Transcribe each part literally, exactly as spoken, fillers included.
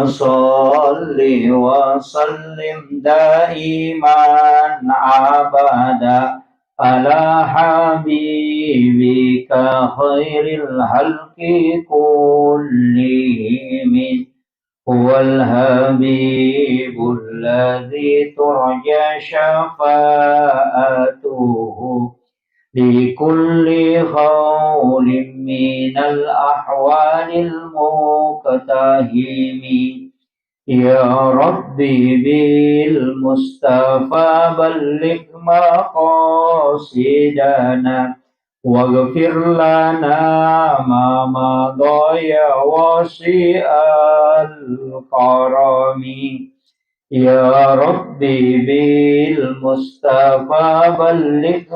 صل وسلم دائما أبدا على حبيبك خير الخلق كلهم. هو الحبيب الذي ترجى شفاعته لكل هول من الأهوال مقتحم. يا رب بالمصطفى بلغ مقاصدنا واغفر لنا ما مضى يا واسع الكرم. يا رب بالمصطفى بلغ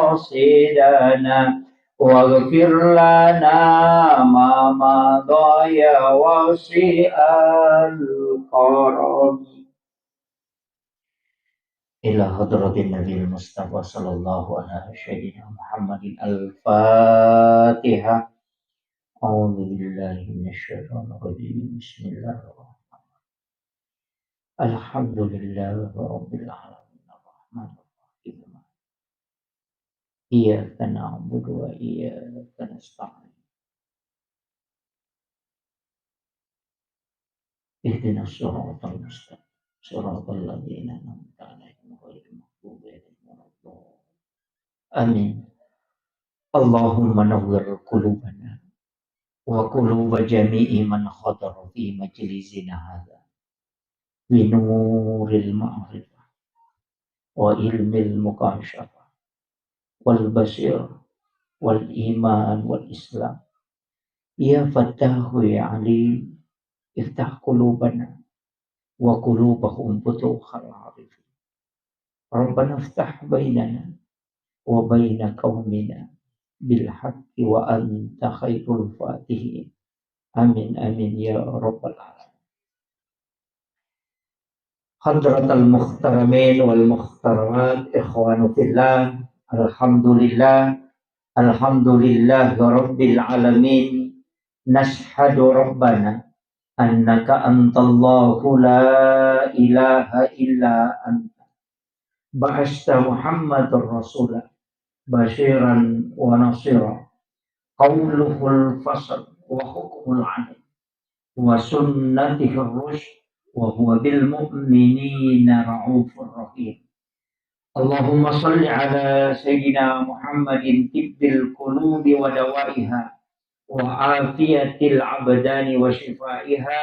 مقاصدنا واغفر لنا ما مضى يا واسع الكرم. إلى حضرة النبي المصطفى صلى الله على سيدنا محمد الفاتحة. أعوذ بالله من الشيطان الرجيم. بسم الله الرحمن الرحيم. الحمد لله رب العالمين. الرحمن الرحيم. إياك نعبد وإياك نستعين. اهدنا الصراط المستقيم. صراط الذين أنعمت عليهم غير المغضوب عليهم ولا الضالين. آمين. اللهم نور قلوبنا وقلوب جميع من حضر في مجلسنا هذا بنور المعرفة وعلم المكاشفة والبصيرة والإيمان والإسلام. يا فتاح يا عليم، افتح قلوبنا وقلوبهم فتوح العارفين. ربنا افتح بيننا وبين قومنا بالحق وأنت خير الفاتحين. آمين، آمين يا رب العالمين. حضرة المحترمين والمحترمات، إخوان في الله، الحمد لله، الحمد لله رب العالمين. نشهد ربنا أنك أنت الله لا إله إلا أنت. بعثت محمد رسولا بشيرا ونصيرا. قوله الفصل وحكمه العدل وسنته الرشد وهو بالمؤمنين رؤوف رحيم. اللهم صل على سيدنا محمد طب القلوب ودوائها وعافية الأبدان وشفائها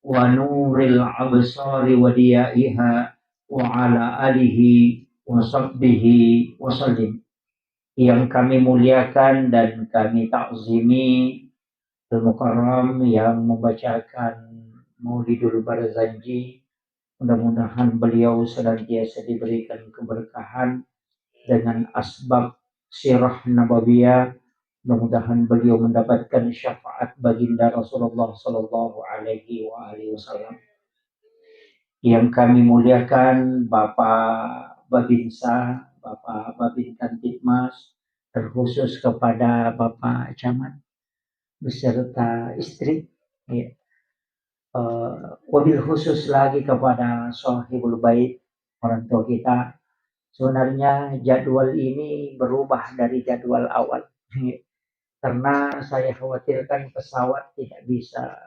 ونور الأبصار وضيائها وعلى آله وصحبه وسلم. Yang kami muliakan dan kami takzimi Al-Mukarram yang membacakan Maulidul Barzanji, mudah-mudahan beliau senantiasa diberikan keberkahan dengan asbab sirah nabawiyah. Mudah-mudahan beliau mendapatkan syafaat baginda Rasulullah sallallahu alaihi wa alihi wasallam. Yang kami muliakan Bapak Babinsa, Bapak Babin Kamtibmas, terkhusus kepada Bapak Camat beserta istri, ya. Eh, wabil khusus lagi kepada Sohibul Bait, orang tua kita. Sebenarnya jadwal ini berubah dari jadwal awal, karena saya khawatirkan pesawat tidak bisa,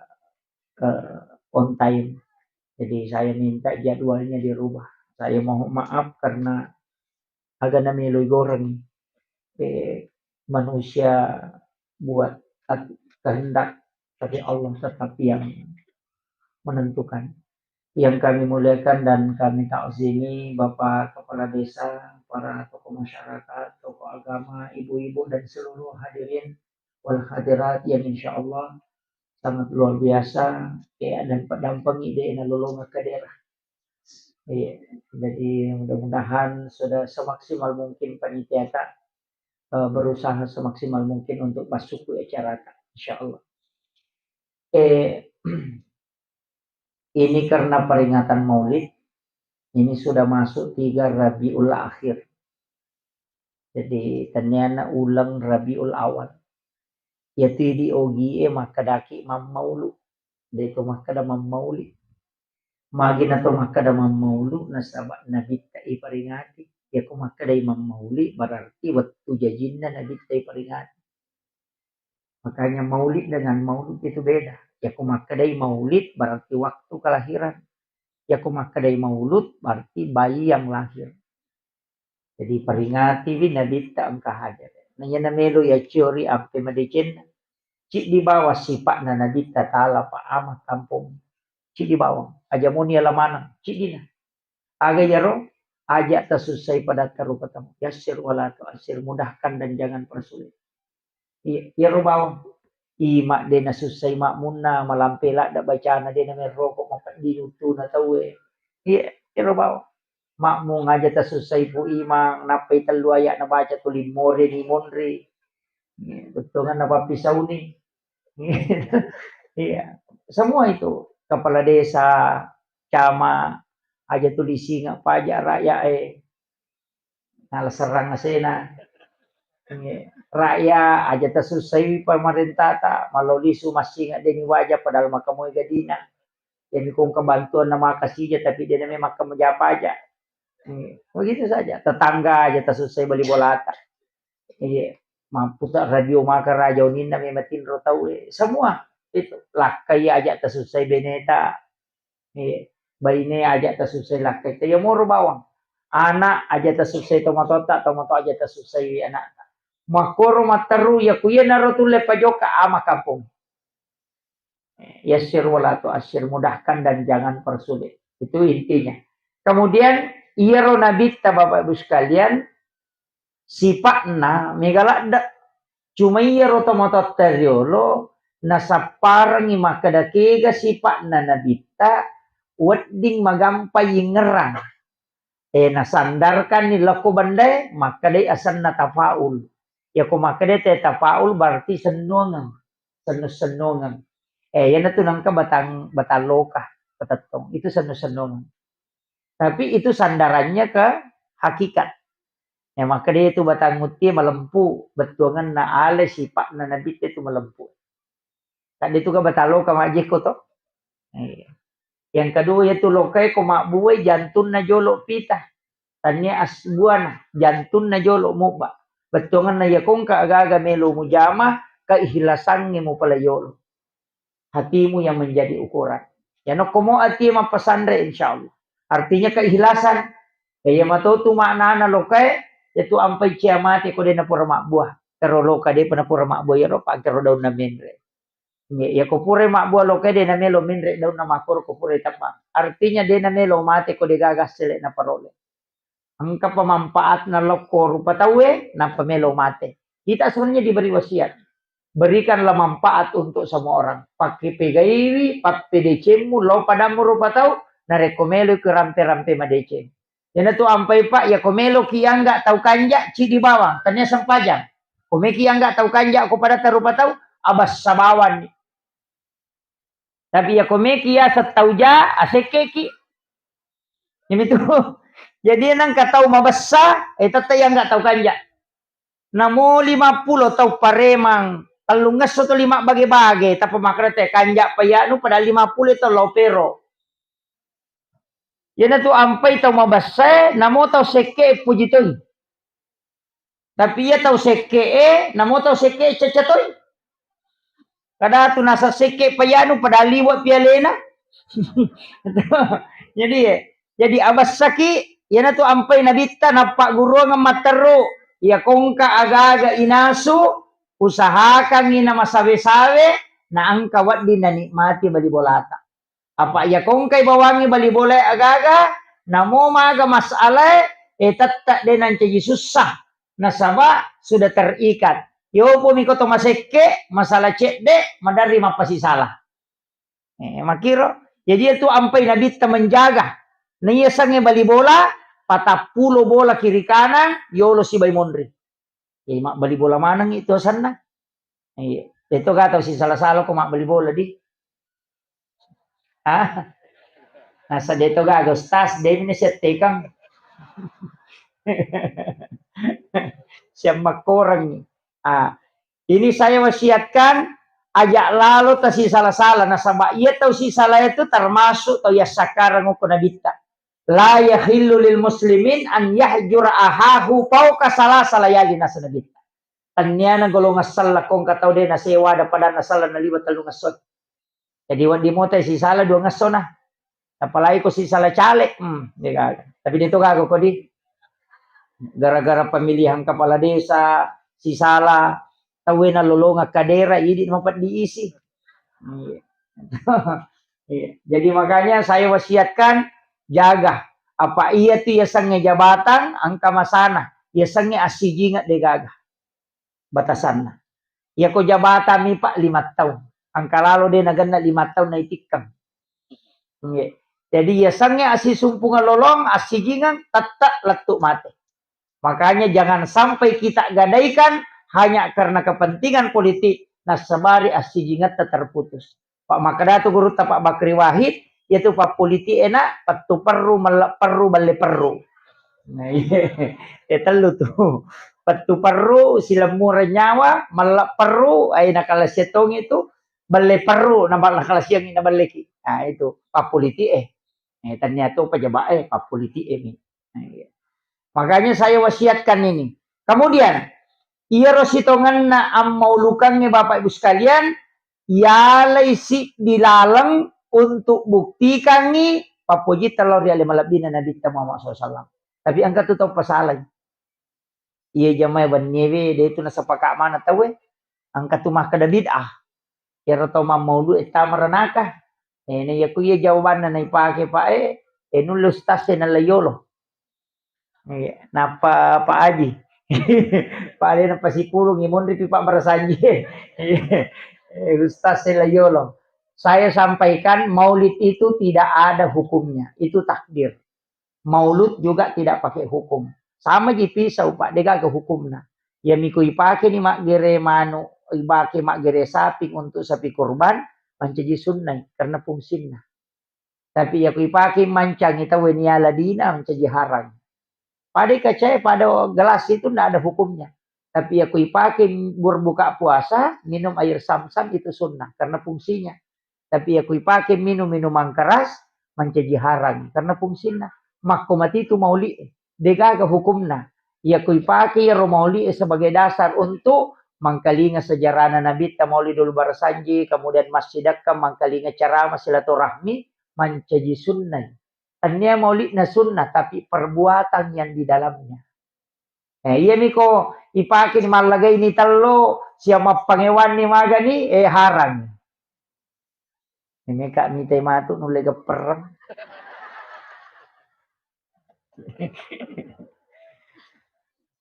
eh, on time. Jadi saya minta jadwalnya dirubah. Saya mohon maaf karena aga namelo igoreng, eh, manusia buat at-, kehendak, tapi Allah tetap yang menentukan. Yang kami muliakan dan kami takzimi Bapak Kepala Desa, para tokoh masyarakat, tokoh agama, ibu-ibu dan seluruh hadirin wal hadirat yang insya Allah sangat luar biasa, ya, dan pedampengi de nalolongeng ke daerah. Iya, jadi mudah-mudahan sudah semaksimal mungkin panitia ta, eh, berusaha semaksimal mungkin untuk masuk ke acara ta, insya Allah. Eh, ini karena peringatan Maulid, ini sudah masuk tiga Rabiul Akhir. Jadi, tenniana uleng Rabiul Awal. Iyatu idi ogie makkedaki mammaulu. De' to makkeda mammauli. Magi na to makkeda mammaulu, nasaba Nabitta iparingati. Yako makkedai mammauli, berarti wettu jajinna Nabitta iparingati. Makanya maulid dengan maulud itu beda. Yako makkedai maulid, berarti waktu kelahiran. Yako makkedai maulud, berarti bayi yang lahir. Jadi peringatiwi Nabitta engka hajat. Nanya namelo ya ciori ampe madecenna. Ciddi bawang sipa'na Nabitta Ta'ala pa ama kampong. Ciddi bawang. Aja moni ala maneng. Ciddina. Aga yaro? Aja tasussai pada tarupa tamu. Yassir wala tu'assir. Mudahkan dan jangan persulit. Iya, iyaro bawang. Ima de' nasussai makmunna, malampe ladda bacana, de' namerroko mapeddi uttuna tauwe. Iya, iyaro bawang. Makmung aja tasussai Pu Imang, nappai tellu ayat nabaca tuli more ni monri. Iya, bettuanganna pappisauni. Iya, semua itu. Kepala desa, camat, aja tuli singa pajak rakyat, eh. Nala serrang asena. Iya. Rakyat aja tasussaiwi pamarentata, malao lisu massinga de' ni waja padahal makamoi gadina. Jadi kong kebantuan na makasija tapi de' name makka maja pajak. Iya. Begitu saja. Tetangga aja tasussai bali bolata. Iya. Mampu tak radio maka raja uninna memang tinro tau, eh. Semua itu. Lakkai aja tasussai beneta. Iya. Baine aja tasussai lakkai. Iya moro bawang. Anak aja tasussai tomatoatta, tomatoa aja tasussai anakta. Makkoro matteru, ya ku iyanaro tulle pajoka ama kampong. Yassir wala tu'assir, mudahkan dan jangan persulit. Itu intinya. Kemudian, iyaro Nabitta, Bapak Ibu sekalian, sipa'na mega ladde'. Cuma iyaro tomatoatta riolo nasapparengngi makkeda kega sipa'na Nabitta wedding magampa yingngerang. Eh, nasandarkanni lokko bendae, makkedai asenna tafaul. Yako makkedai te tafaul berarti sennuangeng, sennu-sennuangeng. Eh, iyanatu nengka batang, batang loka, patettong. Itu sennu-sennuangeng. Tapi itu sandarannya ke hakikat. Ya, makkedai itu batang mutie malempu, bettuanganna ale sipa'na Nabitta itu malempu. Kadde tu ka batang loka majjekko to. Iya. Yang kedua, yaitu lokae ko mabbuai jantunna jolo pita. Tania as-, buana, jantunna jolo mubba. Bettuanganna iya kongka aga-aga melo mujama, keikhlasangnge mupala yolo. Hatimu yang menjadi ukuran. Ya nokko mo atie mappasanre, insya Allah. Artinya keikhlasan. Ya, iya matotu maknana lokae, yaitu ampai cia mate ko dena pura mabbua. Kero loka depa na pura mabbua, yaro pangkero daunna menre. Iya, iya, ko pura mabbua lokae de namelo menre daunna makkoro ko pura tabbang. Artinya de namelo mate ko de gaga sele naparole. Engka pemanfaatna lokko rupa tauwe, nappa melo mate. Kita sebenarnya diberi wasiat. Berikanlah manfaat untuk semua orang. Pakke pegaiwi, pappedecemmu, lao padammu rupa tau, narekko melo ke rampe-rampe madeceng. Iyanatu ampai, Pak, ya ko meloki angga tau kanja, cidi bawang, tania sempajang. Ko meki angga tau kanja ko pada tarupa tau, abassa bawanni. Tapi ya ko meki ya settau ja, asekkeki. Ini tuh. Jadi nangka tau mabessa, eh, tette yang angga tau kanja. Namo lima pulo tau paremang, tellungesso to lima bage-bage, tappa makkeda te kanja payanu pada lima pulo to lao pero. Iyanatu ampai tau mabessae, namo tau sekke'e puji toi. Tapi iya tau sekke'e, namo tau sekke'e cacca toi. Kadatu nasa sekke payanu pada liwe pialena. Jadi, eh, jadi abessaki, iyanatu ampai nabitta nappagguruangeng matteru, iya kongka aga-aga inasu, usahakangngi namasawe-sawe, naengka wedding nanikmati bali bolata. Apa iya kongkai bawangngi bali bolae agaga, namo maga masalae, eh, tette de nancaji sussa, nasaba sudah terikat. Yopomi ko to masekke, masalah cedde, maderri mappasisala. Eh, makiro. Jadi itu ampai nabitta menjaga. Naiya sangnge bali bola, patappulo bola kiri kanan, yolo sibai monri. Jadi mabbali bola maneng itu asenna. Iya. Deto ga tau sisala-sala ko mabbali bola di. Ah. Nasa deto ga Agustas, de mini settekang. Siap makkoreng. Ah. Ini saya wasiatkan, aja' lalo tasisala-sala, nasaba' iya tau sisala itu termasuk tau yassakkarang okko nabitta. La yahillu lil muslimin an yahjura ahahu fauqa salasa layali, nasa nabitta. Tanniana golongan selleng ko engka tau de' nasewa ada pada nasala naliwa tellungesso. Jadi wedding mota sisala duangesso na. Apalagi ko sisala caleg, hmm, de' gaga. Tapi de' to gaga ko di. Gara-gara pemilihan kepala desa, sisala, tauwe nalolongeng kadera, idi' mapeddi isi. Iya. Iya. Jadi makanya saya wasiatkan, jaga. Apa iya tu yasengnge jabatan, engka masana. Yasengnge assijingeng de' gaga batasanna. Iyako jabatammi, Pak, lima taung. Engka lalo de' nagenna lima taung naitikkeng. Nggih. Jadi, yasengnge assisumpungeng lolong, assijingeng, tette' lettu' mate. Makanya jangan sampai kita gadaikan hanya karena kepentingan politik, nassabari assijingetta terputus. Pak makkeda tu gurutta Pak Bakri Wahid, iyatu pappolitik e na, pettu perru, melle perru, belle perru. Nah, iya. Eh, tellu tu. Pettu perru, silemmureng nyawa, melle perru, ai nakalasiang tongi tu, belle perru, napa nakalasiangi nabelleki. Nah, itu pappolitik e. Eh, tannia to pejabat e, pappolitik e mi. Nah, iya. Makanya saya wasiatkan ini. Kemudian, iyaro sitongenna ammaulukengnge, Bapak Ibu sekalian, yalai siddi laleng untuk buktikangngi pappojitta lao ri ale malebbina Nabitta Muhammad sallallahu alaihi wasallam. Tapi engka tu tau pasalai. Iya jamae wennie we, de' tu nasepaka' maneng tauwe. Engka tu makkeda bid'ah. Iyaro tau mammaulu e tama ranaka. Eh, na iya ku iya jawabanna naipake, Pak, eh, eh, nulle ustaz e nalla yolo. Iya, nappa Pak Aji. Pak, alena pasikulungngi, monripi Pak Barasanji. Eh, ustaz e la yolo. Saya sampaikan, maulid itu tidak ada hukumnya. Itu takdir. Maulud juga tidak pakai hukum. Sama ji pisau, Pak, de' gaga hukumna. Iya mi ko ipake ni maggere manu, ipake maggere sapi untuk sapi kurban, mancaji sunnai karena fungsinna. Tapi iya ko ipake mancangi tauwe niala dina, mancaji harang. Pada kaca e, pada gelas itu ndak ada hukumnya. Tapi iya ko ipake berbuka puasa, minum air zam-zam itu sunnah karena fungsinya. Tapi iya ko ipake minum minuman keras, mancaji harang karena fungsinna. Makko mati tu mauli e. De' gaga hukumna. Iya ko ipake iyaro mauli e sebagai dasar untuk mangkalinga sejarahna Nabitta Maulidul Barasanji, kemudian massidekka mangkalinga ceramah silaturahmi, mancaji sunnai. Tannia maulidna sunnah, tapi perbuatan yang di dalamnya. Eh, iya mi ko ipake ni mallagai ni tello, siap mappangewanni magani, eh, harang. Ini Kak mite matu nulle geppereng.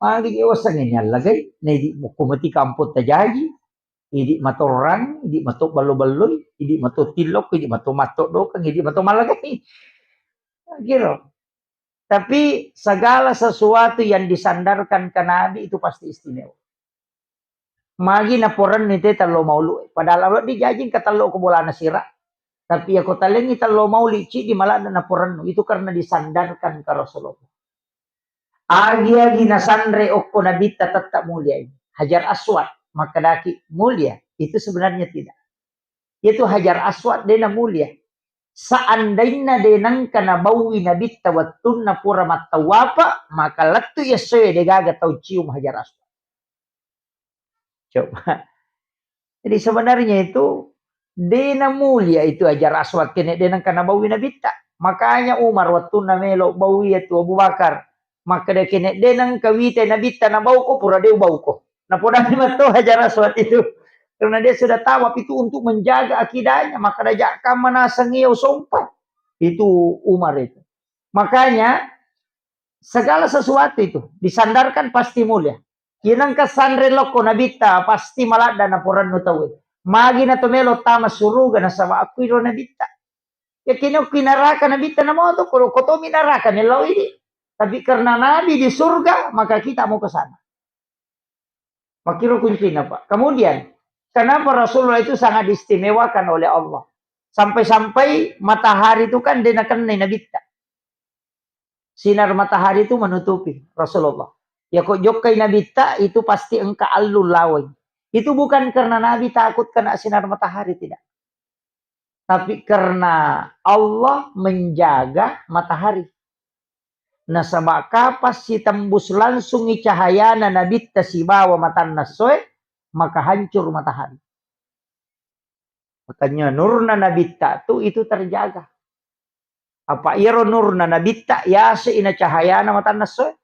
Magi je wasengnge niallagai, na idi' mukku mati kampong tajaji, idi' matorrang, idi' mato ballo-balloi, idi' mato tillokko, idi' mato mattoddokeng, idi' mato mallagai. Kiro. Tapi segala sesuatu yang disandarkan ke Nabi itu pasti istimewa. Magi naporenni te tello maulu. Padahal wedding jaji engka tello ko bolana sira. Tapi iya ko talengngi tello mauli, ciddi maladde naporennu. Itu karena disandarkan ke Rasulullah. Agi-agi nasanre okko Nabitta tetap mulia ini. Hajar Aswad, makkedaki mulia. Itu sebenarnya tidak. Itu Hajar Aswad dena mulia. Seandainna denengka nabaui Nabitta wettunna pura mattawapa, maka lettu essoe degaga tau cium Hajar Aswad. Coba. Jadi sebenarnya itu dena mulia itu Hajar Aswad kene denengka nabaui Nabitta. Makanya Umar wettunna melo baui itu Abu Bakar. Makkeda kene denengka wite Nabitta nabauko pura de ubauko. Napodani matto Hajar Aswad itu. Karena dia sudah tawaf itu untuk menjaga akidahnya, maka raja kamma naseng iya usompa. Itu Umar itu. Makanya segala sesuatu itu disandarkan pasti mulia. Inangka sanre lokko Nabitta pasti maladda naporannu tauwe. Magi na to melo tama suruga nasaba akkuiro Nabitta. Yakin okki naraka Nabitta namoto, ko kotomi naraka mellau idi. Tapi karena Nabi di surga, maka kita mau ke sana. Makkiro kuncina, Pak. Kemudian, kenapa Rasulullah itu sangat diistimewakan oleh Allah? Sampai-sampai matahari itu kan de nakennai Nabitta. Sinar matahari itu menutupi Rasulullah. Ya kok jokkai Nabitta itu pasti engka allu lawai. Itu bukan karena Nabi takut kena sinar matahari, tidak. Tapi karena Allah menjaga matahari. Nasaba kapang sitembus langsungi cahayana Nabitta sibawa matanna essoe, maka hancur matahari. Makanya nurna Nabitta tu itu terjaga. Apa iyaro nurna Nabitta yase ina cahayana matanna essoe?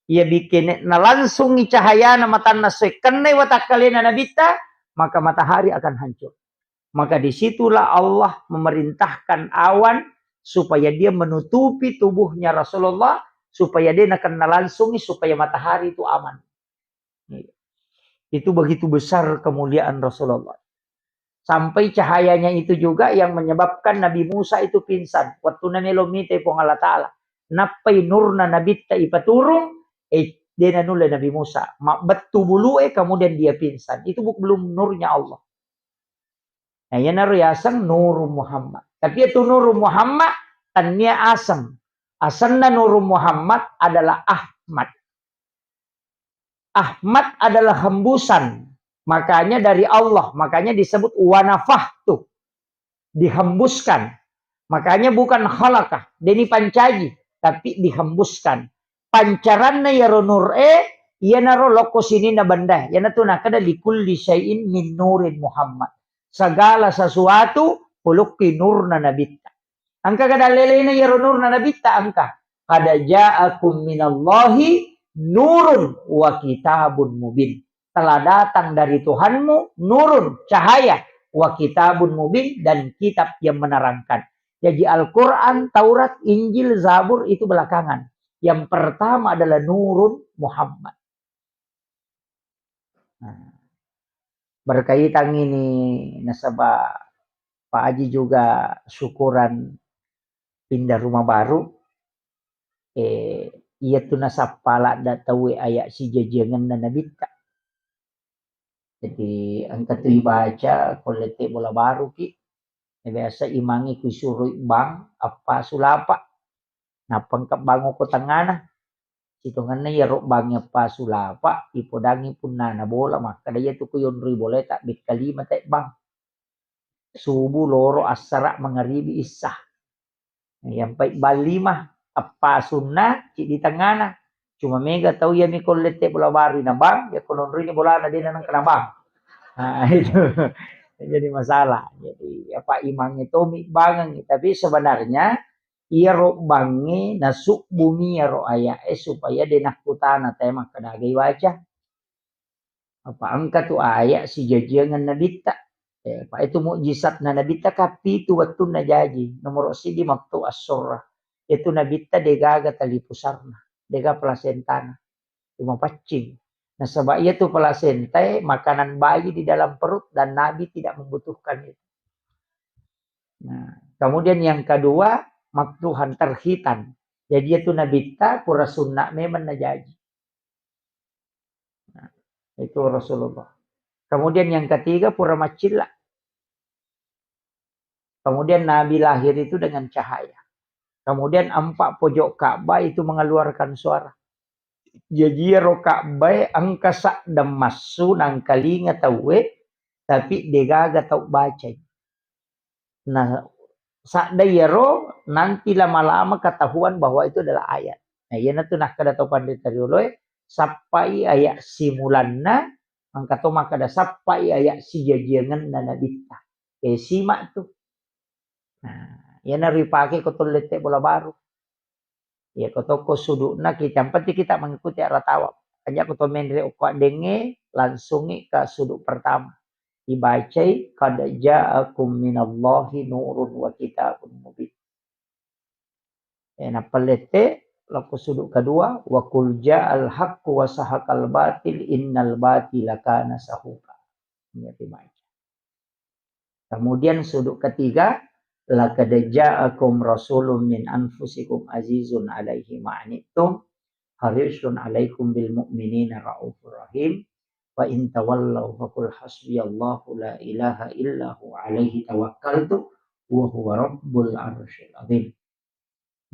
Iya bikin nalangsungi cahayana matanna essoe, kennai watakkalena Nabitta, maka matahari akan hancur. Maka disitulah Allah memerintahkan awan supaya dia menutupi tubuhnya Rasulullah, supaya dia nakennalangsungi, supaya matahari itu aman. Itu begitu besar kemuliaan Rasulullah. Sampai cahayanya itu juga yang menyebabkan Nabi Musa itu pingsan. Waktu namelo mita Puang Allah Ta'ala. Nappai nurna Nabitta ipaturung, eh, dena nulle Nabi Musa. Mabbettu bulu, eh, kemudian dia pingsan. Itu bu-, belum nurnya Allah. Nah, iyanaro yaseng Nurun Muhammad. Tapi itu Nurun Muhammad, tania aseng. Asenna Nurun Muhammad adalah Ahmad. Ahmad adalah hembusan. Makanya dari Allah, makanya disebut wanafahtu. Dihembuskan. Makanya bukan khalaqah, deni pancaji, tapi dihembuskan. Pancaranna yaro nur e, iyanaro lokko sininna benda. Iyanatu nakada likulli syai'in min nurin Muhammad. Segala sesuatu pulukki nurna Nabitta. Engka kada lelena yaro nurna Nabitta engka. Qad ja'akum minallahi nurun wa kitabun mubin. Telah datang dari Tuhanmu nurun, cahaya, wa kitabun mubin, dan kitab yang menerangkan. Jadi Al-Quran, Taurat, Injil, Zabur itu belakangan. Yang pertama adalah nurun Muhammad. Nah, berkaitan ini nasaba Pak Haji juga syukuran pindah rumah baru, eh, iya tu nasappa ladda tauwe aya sijajiangenna Nabitta. Jadi engka tu ibaca ko lette bola baru ki, eh, biasa imangi kusuroi bang appa sulapa. Nappa engka bang ko tengana. Sitongenna iyaro bangnge appasu lapa, ipodangngi punnana bola, makkeda, "Iyatu ku yonroi bolae tabbekka lima tebbang. Subu, loro, assara, mangaribi, issa." Iyampai bang lima, appasunna ciddi tengngana. Cuma mega tau iyami ko lette bola baru na bang, yakko nonroini bolana dena nengka na bang. Nah, itu jadi masalah. Jadi apa imangnge tomi bangengngi. Tapi sebenarnya iyaro bangnge nasubbumi iyaro aya'e supaya de nakkutana tae makkeda aga iwaca. Apa engka tu aya sijajiangenna Nabitta. Eh, apa itu mukjizatna Nabitta ka pitu wettunna jaji. Nomoro siddi mabtu assorra. Itu Nabitta degaga tali pusarna, dega plasentana. Cuma paccing. Nasaba iyatu plasentae makanan bayi di dalam perut dan Nabi tidak membutuhkan itu. Nah, kemudian yang kedua, mabtu hantar khitan. Jadi itu Nabitta pura sunna memang najaji. Nah, itu Rasulullah. Kemudian yang ketiga, pura maccilla. Kemudian Nabi lahir itu dengan cahaya. Kemudian empat pojok Ka'bah itu mengeluarkan suara. Jaji iyaro Ka'bah engka sadda massu nangkalinga tauwe, tapi degaga tau bacai. Nah, sadda iyaro nanti lama-lama ketahuan bahwa itu adalah ayat. Nah, iyanatu nakkeda tau panrita rioloe, sappai ayat simulanna, engka to makkeda sappai ayat sijajiangenna Nabitta. Eh, simak tu. Nah, iyana ripake ko tollette bola baru. Iya, ko tokko sudukna kita, yang penting kita mengikuti arah tawaf. Aja ko to menre okko addengnge, langsungi ke suduk pertama. Dibacai, "Qad ja'akum minallahi nurun wa kitabun mubin." Eh, nappa lette, lokko suduk kedua, "Wa qul ja'al haqqu wa sahaqal batil, innal batila kana sahuqa." Ini dibaca. Kemudian sudut ketiga, "Laqad ja'akum rasulun min anfusikum azizun alaihi ma'anittum, harisun alaikum bil mu'minina raufur rahim, fa in tawallau faqul hasbiyallahu la ilaha illa huwa alaihi tawakkaltu wa huwa rabbul arsyil azim."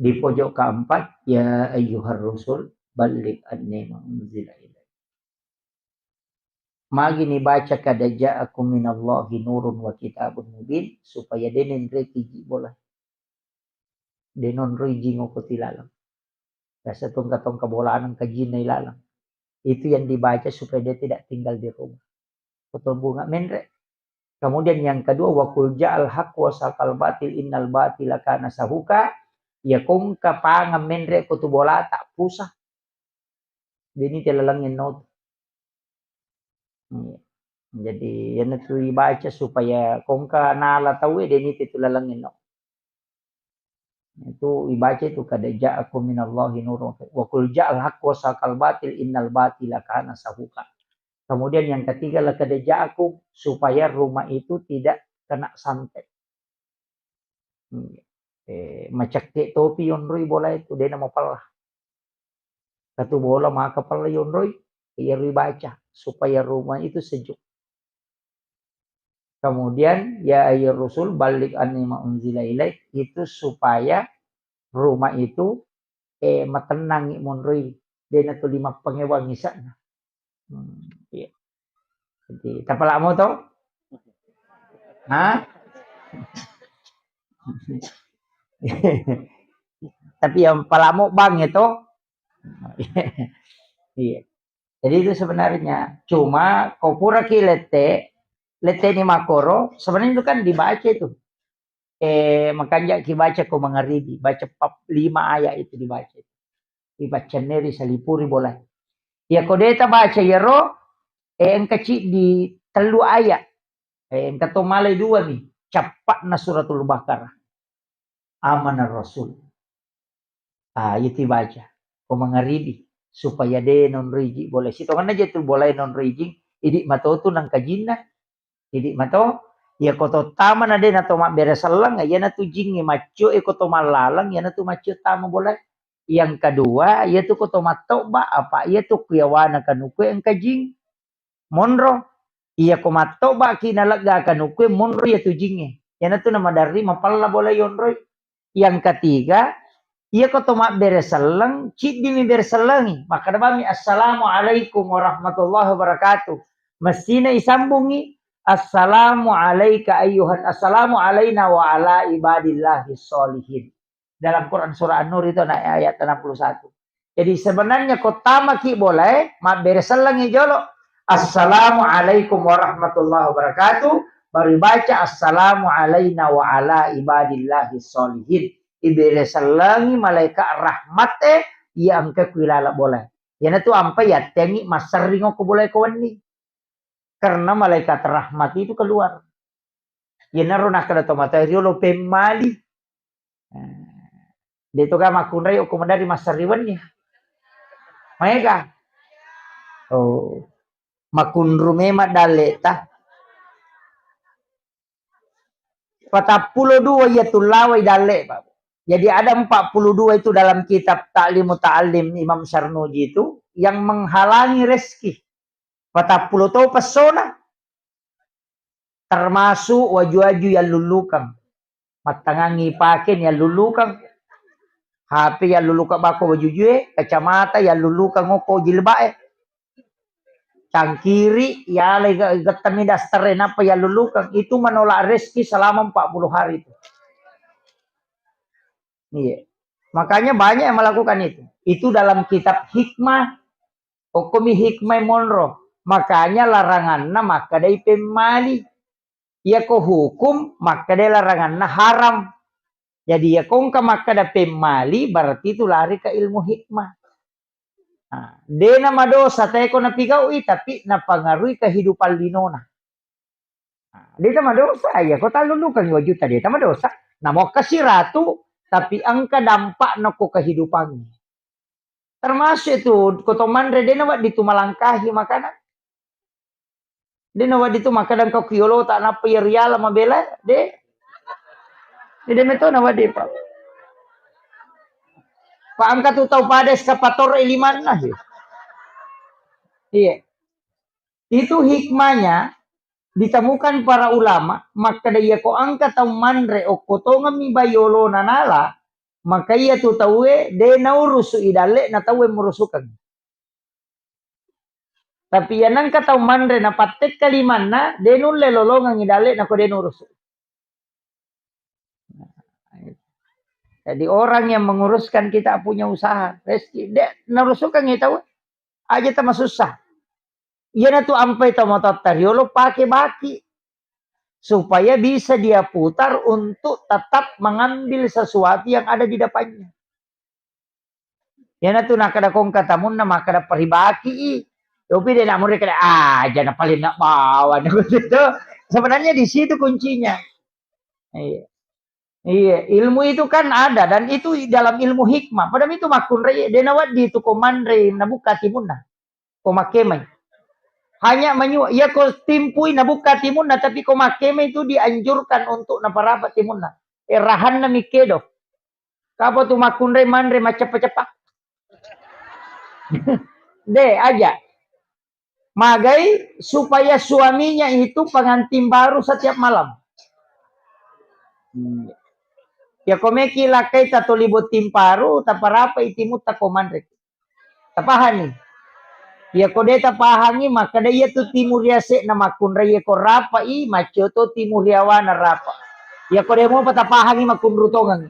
Di pojok keempat, "Ya ayyuhar rusul, balligh anni ma unzila ilaik." Magi nibaca kada ja'akum minallahi nurun wa kitabun mubin, supaya de' nenreki ji bola. De' nonroi jing okko tilaleng. Biasa tongka-tongka bola nang kajinna ilaleng. Itu yang dibaca supaya dia tidak tinggal di rumah. Foto bunga menre. Kemudian yang kedua, wa qul ja'al haq wa saqal batil innal batila kana sahuka. Ya kongka pangan menre ko tu bola tak pusah. Deni te laleng enno tu. Iya. Jadi, iyana tu ibaca supaya kongka nala tauwe, deni te tu laleng enno. Itu ibaca itu, kada ja'akum minallahi nurun wa qul ja'al haq wa saqal batil innal batila kana sahuka. Kemudian yang ketiga, la kada ja'akum, supaya rumah itu tidak kena santet. Hmm. Eh, macakke topi yonroi bola itu, dena mapalla. Katu bola maka palla yonroi, iya ribaca supaya rumah itu sejuk. Kemudian, ya ayyuhar rasul balligh anni ma unzila ilaik, itu supaya rumah itu, eh, matennangi monroi, dena tuli mappangewang isa'na. Hmm, iya. Jadi, tapalamo to? Hah? Tapi yang palamo bang itu. Iya. Jadi itu sebenarnya. Cuma ko pura ki lette, lette ni makoro, sebenarnya itu kan dibaca itu. Eh, makanja ki baca ko mangaribi, baca pap-, lima ayat itu dibaca. Dibaca neri salipuri bola. Ya ko deta baca yero, eh, engka ciddi tellu ayat. Eh, engka to malai dua mi. Cappa'na Suratul Baqarah. Amanar Rasul. Ah, iya tibaca. Ko mangaribi, supaya de nonroi ji bola. Sitongenna je tu bola nonroi ji, idi mato tu nang kajinna. Idi mato, iya ko to tama na de na to mabbere selleng, iyana tu jingnge maccio, e ko to mallaleng, iyana tu maccio tama bola. Yang kedua, iya tu ko to mattoba, apa iya tu kuyawana kanukue engka jing. Monro. Iya ko mattoba ki nalegga kanukue, monro iya tu jingnge. Iyana tu namadarri mapalla bola yonroi. Yang ketiga, iya ko to mabbere selleng, ciddi mi bere sellengi. Makkeda bami, "Assalamualaikum warahmatullahi wabarakatuh." Messina isambungi, "Assalamu alaika ayyuhan, assalamu alaina wa ala ibadillahi sholihin." Dalam Quran surah An-Nur itu na-, ayat enam puluh satu. Jadi sebenarnya ko tama ki bolae, mabbere sellengi jolo. "Assalamualaikum warahmatullahi wabarakatuh." Baru baca, "Assalamu alaina wa ala ibadillahi sholihin." Ibere sellengi malaikat rahmat e, iya engka ku ilala bola. Iyana tu ampa yattengi masserring ko bola ko wenni. Karena malaikat rahmat itu keluar. Iyanaro nakkeda to matoa riolo pemmali. Eh, de to ga makkunrai okko madari masserri wenni. Maega? Oh. Makunru memang dalleta. Patappulo dua iya tullawai dalle, Pak. Jadi ada empat puluh dua itu dalam kitab Ta'limu Ta'allim Imam Sarnuji itu yang menghalangi rezeki. Patappulo to pessona. Termasuk waju-waju yang lullukang. Mattangangi pake yang lullukang. H P yang lullukang bako wajujue, kacamata yang lullukang ngoko jilbae. Cangkiri, yalai ge-, gettemi daster e, nappa yallulukeng. Itu menolak rezeki selama empat puluh hari itu. Iya. Makanya banyak yang melakukan itu. Itu dalam kitab hikmah, hukumi hikmah monro. Makanya laranganna makkedai pemmali. Iyako hukum makkedai laranganna haram. Jadi iyako engka makkeda pemmali, berarti itu lari ke ilmu hikmah. Nah, dena madosa taeko napigau'i, tapi napangarui kehidupan linona. Nah, deta madosa, iyako tallulukeng wajuta, deta madosa. Namo kasi ratu, tapi engka dampakna ko kehidupannya. Termasuk itu, ko to manre dena wedding tu malangkahi makanan. De nawedding tu makkeda engka ku yolota nappa iya riala mabela, de. De, de metto nawedding, Pak. Pak, engka tu tau pada eskapator e limanna, he. Iya. Itu hikmahnya ditemukan para ulama, makkeda iyako engka tau manre okko tongemmi bayolona nala, maka iya tu tauwe de naurusu i dalle na tauwe murusukeng. Tapi iya nengka tau manre napattekka limanna, de nulle lolongengngi dalle'na ko de nurusu. Jadi orang yang menguruskan kita punya usaha, rezeki, de narusukangngi tau, aja tamasussa. Iyanatu ampai tomatoatta riolo pake baki supaya bisa dia putar untuk tetap mengambil sesuatu yang ada di depannya. Iyanatu nakkeda kongka tamunna makkeda paribaki i. Tapi de namure kada aja na paling nak bawa itu. Sebenarnya di situ kuncinya. Iya. Iya, ilmu itu kan ada dan itu dalam ilmu hikmah. Padahal itu makkunrai de nawaddi tu ko manre nabuka timunna. Ko makkemai. Hanya menyu, iya ko timpui nabuka timunna, tapi ko makkemai itu dianjurkan untuk naparapa timunna. Eh, rahanna mikkedo. Kapa tu makkunrai manre macceppa-ceppa. De, aja. Magai supaya suaminya itu pengantin baru setiap malam. Hmm. Ya komeki lakkai tatoli botting paru, taparapa itimu tako manre. Tapahani? Iya ko de tapahangi, makkeda iya tu timu riase'na makkunrai ko rapa'i, maccio to timu riawana rapa. Iya ko de mopa tapahangi makkunru tongeng.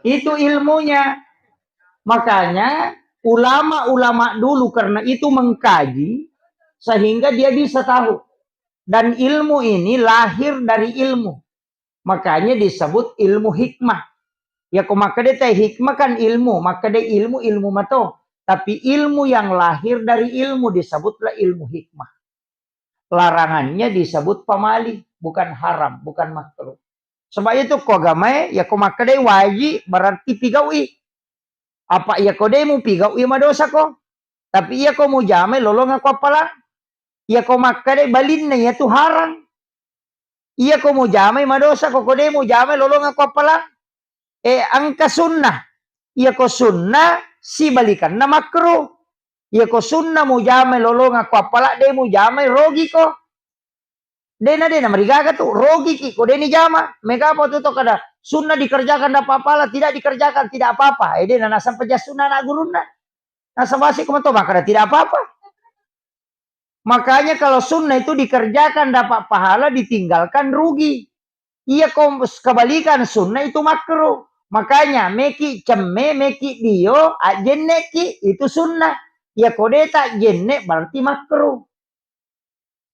Itu ilmunya. Makanya ulama-ulama dulu karena itu mengkaji sehingga dia bisa tahu. Dan ilmu ini lahir dari ilmu. Makanya disebut ilmu hikmah. Ya, ko makkeda te hikmah kan ilmu, makkeda ilmu, ilmu mato. Tapi ilmu yang lahir dari ilmu disebutlah ilmu hikmah. Larangannya disebut pamali, bukan haram, bukan makruh. Sebab itu ko agamae, ya ko makkeda waji berarti pigau'i. Apa iya ko de mupigau'i madosa ko. Tapi iya ko mujamai lolongeng ko appalang. Iya ko makkeda balinna iya tu harang. Iya ko mujamai madosa ko, ko de mujamai lolongeng ko appalang. Eh, engka sunnah. Iya ko sunnah sibalikanna makruh. Iya ko sunnah mujamai lolongeng ko appalang, de mujamai rogi ko. Dena, dena marigaga tu, rogiki ko deni jama. Mega apa tu to kada sunnah dikerjakan dapat pahala, tidak dikerjakan tidak apa-apa. Eh, dena nasang peja sunnah anak gurunna. Nasang basi ko mato makkeda tidak apa-apa. Makanya kalau sunnah itu dikerjakan dapat pahala, ditinggalkan rugi. Iya ko kebalikan sunnah itu makruh. Makanya meki cemme, meki dio, ajenneki itu sunnah. Iya ko de ta jenne berarti makruh.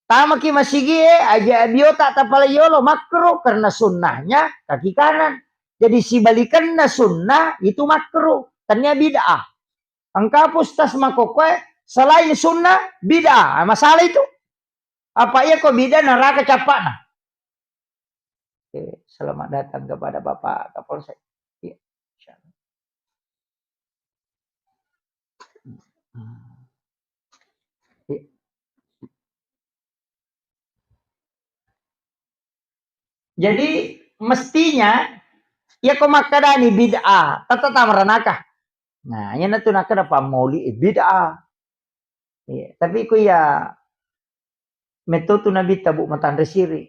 Tamaki masigie, aja biota tapala yolo, makruh karena sunnahnya kaki kanan. Jadi sibalikanna sunnah itu makruh, tania bid'ah. Engka pustas makokoe selain sunnah bid'ah, masalah itu. Apa iya ko bid'ah neraka cappana. Oke, selamat datang kepada Bapak Kapolsek. Iya, insya Allah. Iya. Jadi mestinya iya ko makkadani bid'ah, tette tamaranaka. Nah, iyanatu nakkeda pammauli bid'ah. Iya, tapi ko iya metto tu nabitta bu matanre siri.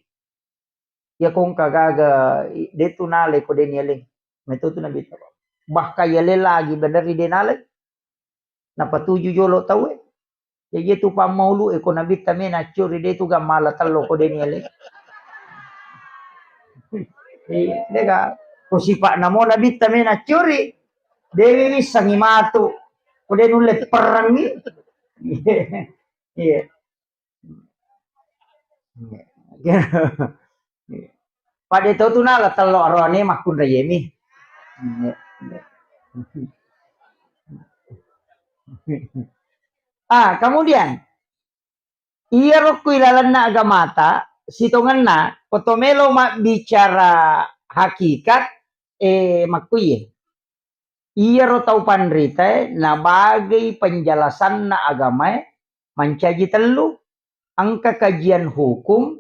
Iya ko engka gaga de tu nalai ko de nialeng. Metto tu nabitta. Bahkan yaleng lagi bener de nalai. Napatuju jolo tauwe. Jaji tu pammaulu e ko nabitta me naccuri de tu gammala tello ko de nialeng. Iya, dega ko sipa'na mo nabitta me naccuri. Dewi wissangi matu. Ko de nulle perrengi. Iya. Pada tau tu nala tello arone makkunraiemi. Ah, kemudian iyaro ku ilalenna agamata sitongenna koto melo mabbicara hakikat, eh, makkuye. Iyaro tau panritae nabagai penjelasanna agamae mancaji tellu, engka kajian hukum,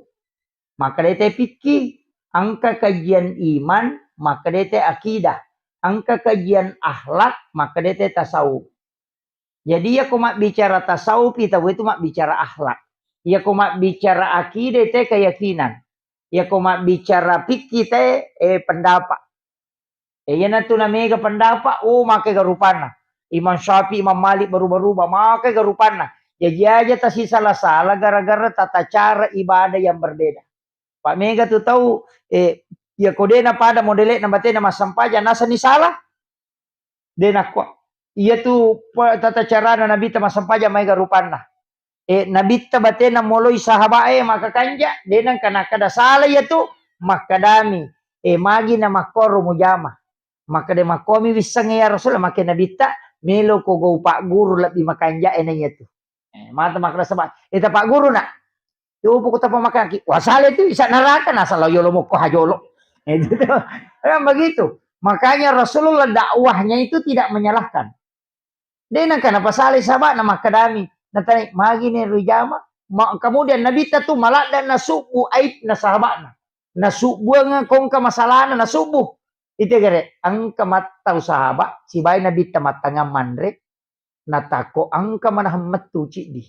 makkeda te fikih, engka kajian iman, makkeda te akidah, engka kajian akhlak, makkeda te tasawuf. Jadi, iyako mabbicara tasawuf, tauwe tu mabbicara akhlak. Iyako mabbicara akidah, te keyakinan. Iyako mabbicara fikih, te, eh, pendapat. Eh, iyanatu namega pendapat, oh, makega rupanna. Imam Syafi'i, Imam Malik, berubah-rubah, maka garupanna. Jaji aja tasisala-sala gara-gara tata cara ibadah yang berbeda. Pak mega tu tau, eh, ya ko dena pada modele na batena massempajang nasani salah. De nakko. Iya tu pa-, tata carana Nabitta massempajang maega rupanna. Eh, Nabitta batena moloi sahabae maka kanja, de nengka nakkeda salah iya tu, makkadami, eh, magi na makkoro mujama. Makkeda makkomi wissengnge ya Rasul, makke Nabitta, melo ko gau pagguru lebbi makanja e na iya tu. Eh, mata makkeda saba, eh, tapagguru na. Yopo ko tapa makaki, wasale tu isa neraka nasala yolo mokko hajolo. Eh, gitu. Kan begitu. Makanya Rasulullah dakwahnya itu tidak menyalahkan. De nengka napasalai sahaba'na makkedami, natanya, "Magi ne rijama?" Ma-, kemudian Nabitta tu maladda nasubbu aibna sahaba'na. Nasubbuang kongka masalahna nasubbu. Itu gare, engka mattau sahabat, sibawa Nabitta mattangang manre, natakko engka manahang mettu ciddi.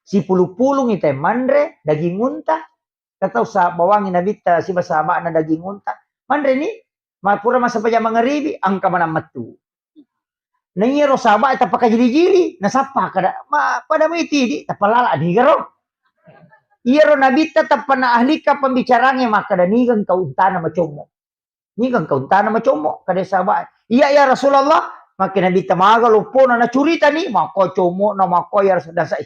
Sipulung-pulungi te manre daging unta, Katau sa-, bawangi Nabitta siba sahaba'na daging unta. Manreni, ma-, pura massempajang mangaribi, engka manang mettu. Na iyaro sahabae tapakajili-jili, nasappa kada, ma-, pada mai tidi, tapalala nigaro. Iyaro Nabitta tappa naahlika pembicarangnge makkada, "Niga engka untana macommo?" Niga engka untana macommo, kada sahabat. "Iya, ya Rasulullah." Makke Nabitta maga loppona nacuritani, makko commo'na, makko ya Rasul, dan sa-,